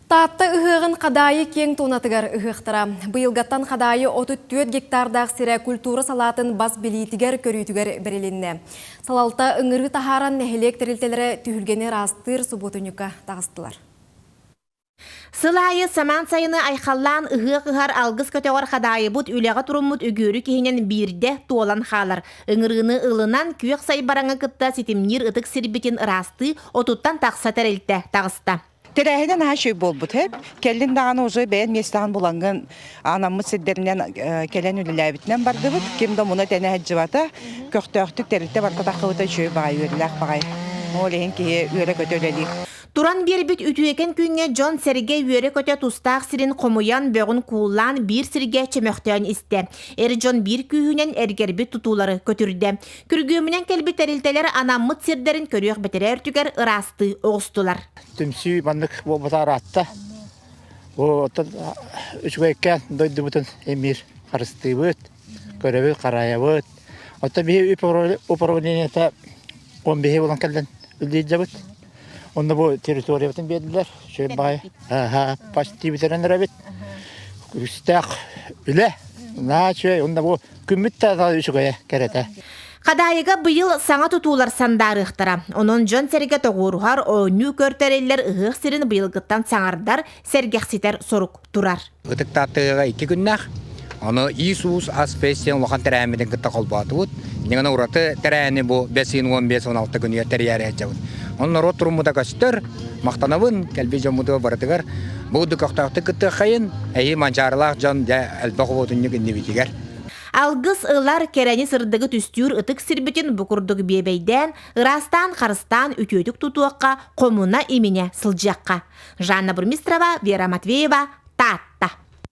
Таатта ыһыаҕын Хадаайы киэҥ туонатыгар ыһыахтара. Быйылгаттан Хадаайы 34 гектардаах сирэ культура салаатын бас билиитигэр көрүүтүгэр бэрилиннэ. Салалта ыҥырыы таһааран нэһилиэк тэрилтэлэрэ түһүлгэни ыраастыыр субуотунньукка таҕыстылар. Сыл аайы самаан сайыны айхаллаан ыһыах ыһар алгыс көтөҕөр Хадаайыбыт үлэҕэ туруммут үгүөрү киһинэн биирдэ туолан хаалар. Ыҥырыыны ылынан күөх сайбараҥы кытта ситимниир ытык сирбитин ыраастыы отуттан тахса тэрилтэ таҕыста. Тэрээһинэ наһаа үчүгэй буолбут эбит. Кэллин даҕаны уже бэйэн миэстэҕин булаҥҥын анаммыт сирдэринэн кэлэн үлэлээбитинэн бардыбыт. Ким да муна тэнэ сылдьыбата. Көхтөөхтүк тэрилтэ барыта таххыбыта үчүгэй баҕайы, үөрүүлээх баҕайы. Ол иһин киһи үөрэ-көтө үлэлиир. Туран биэрбит үтүөкэн күҥҥэ дьон-сэргэ үөрэ-көтө тустаах сирин хомуйан, бөҕүн кууллаан биир сиргэ чөмөхтөөн истэ. Эр дьон биир күүһүнэн эргэрбит тутуулары көтүрдэ. Күргүөмүнэн кэлбит тэрилтэлэр анаммыт сирдэрин көрүөх бэтэрээ өртүгэр ыраастыы оҕустулар. Түмсүү маннык буолбата ыраатта. Оттон үчүгэйкээн дойдубутун эмиир харыстыыбыт, көрөбүт, харайабыт. Оттон биһи управлениета он биһи булан кэллэн үллэйдьэбит. Онно бу территориябытын биэрдилэр. Үчүгэй баҕайы. Аха, почти бүтэрэн эрэбит. Үстээх үлэ. Наһаа үчүгэй. Онно бу күммүт да үчүгэйэ кэрэтэ. Хадаайыга быйыл саҥа тутуулар сандаарыахтара. Онон дьон-сэргэ тоҕуоруһар, оонньуу көр тэриллэр ыһыах сирин быйылгыттан саҥардар, сэргэхситэр сорук турар. Ытык Тааттыга икки күннээх. Ону Иисус ас диэн улахан тэрээһиммитин кытта холбоотубут. Иннигана ураты тэрээһини бу 5 ыйын 15-16 күнүгэр тэрийээри сылдьабыт. Онон норуот туруммута көстөр. Махтанабын кэлбит дьоммутугар барытыгар. Бу курдук көхтөөхтүк кыттыаххайын. Эһи манчаарылаах дьон дьэ элбэх уотунньук иннибитигэр. Алгыс ылар, кэрэни сырдыгы түстүүр ытык сирбитин бу курдук биэбэйдээн, ыраастаан, харыстаан үтүөтүк тутуохха, хомуна иминэ сылдьыахха. Жанна Бурмистрова, Вера Матвеева,